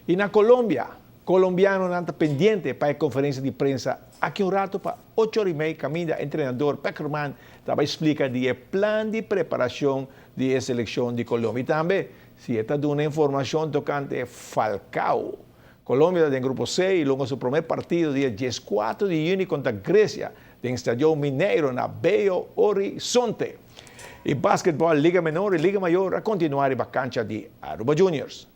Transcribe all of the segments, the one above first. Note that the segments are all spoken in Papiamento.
Y na Colombia, colombianonan ta pendiente pa e conferencia di prensa aki un rato pa 8:30, caminda entrenador Peckerman ta bay splica di e plan di preparacion di e seleccion di Colombia. Y tambe, si e ta duna informacion tocante Falcao. Colombia ta den grupo C y lo hunga su prome partido dia 14 di juni contra Grecia den Stadio Mineiro na Belo Horizonte. Y basketball Liga Menor y Liga Mayor a continua riba cancha di Aruba Juniors.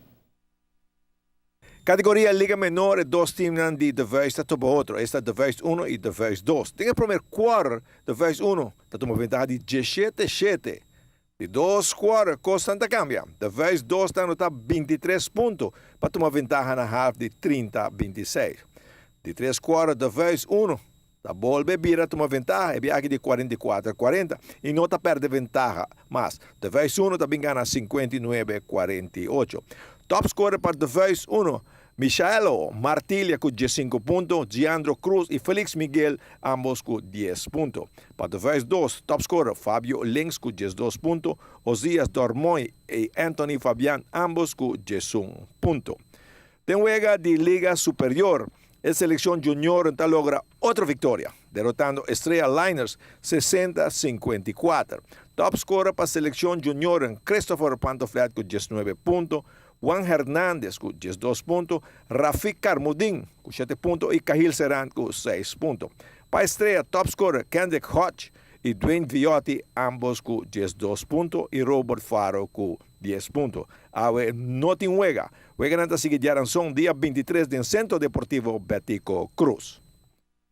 Categoria Liga Menor, e dos teamnan di De Vuyst ta topa otro, esta De Vuyst 1 y De Vuyst 2. Den e prome quarter, De Vuyst 1 ta tuma ventaha di 17-7. Di dos quarter, cosnan ta cambia. De Vuyst 2 ta anota 23 punto pa tuma ventaha na half di 30-26. Di tres quarter, De Vuyst 1 ta bolbe bira tuma ventaha, e biaha di 44-40 y no ta perde ventaha mas. De Vuyst 1 ta bin gana 59-48. Top scorer pa De Vuyst 1, Michaelo Martilia cu 15 punto, Giandro Cruz y Felix Miguel ambos cu 10 punto. Pa De Vuyst 2, top scorer Fabio Links cu 12 punto, Osias Dormoy y Anthony Fabian ambos cu 11 punto. Den wega di Liga Superior, e seleccion junior ta logra otro victoria, derotando Estrella Liners 60-54. Top scorer pa seleccion junior, Christopher Pantoflet cu 19 punto, Juan Hernández cu 12 punto, Rafik Carmudin cu 7 punto y Kahil Serran cu 6 punto. Pa Estrella, top scorer Kendrick Hodge y Dwayne Viotti ambos cu 12 punto y Robert Faro cu 10 punto. Awe no tin wega. Wega ta sigui diaranson dia 23 den Centro Deportivo Betico Cruz.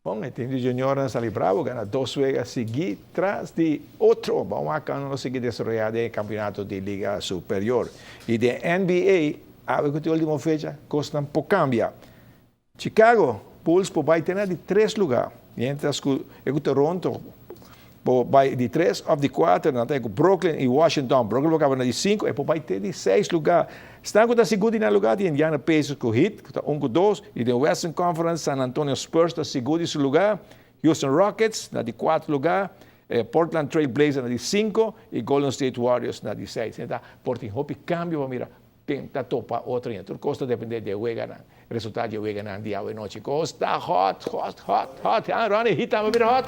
Bon, e team di junior a sali bravo, gana dos wega sigui tras di otro. Ban wak con nan sigui desaroya e campeonato di Liga Superior. Y di NBA, awe cu e ultimo fecha, cosnan por cambia. Chicago Bulls por bay te na di 3 lugar, mientras cu Toronto por bay di 3 of di 4, nan tin Brooklyn y Washington. Brooklyn a caba na di 5 y por bay te di 6 lugar. Esnan cu ta sigur na lugar di Indiana Pacers cu Heat, cu ta 1 cu 2, y di Western Conference San Antonio Spurs ta sigur di su lugar, Houston Rockets na di 4 lugar, Portland Trail Blazers na di 5 y Golden State Warriors na di 6. Anto, por tin hopi cambio, mira, ta topa otro. Tur cos ta depende di wega nan. Resultado di wega nan di anochi. Cos ta hot, hot, hot, hot. Ah, Ronnie, Heat ta bira hot.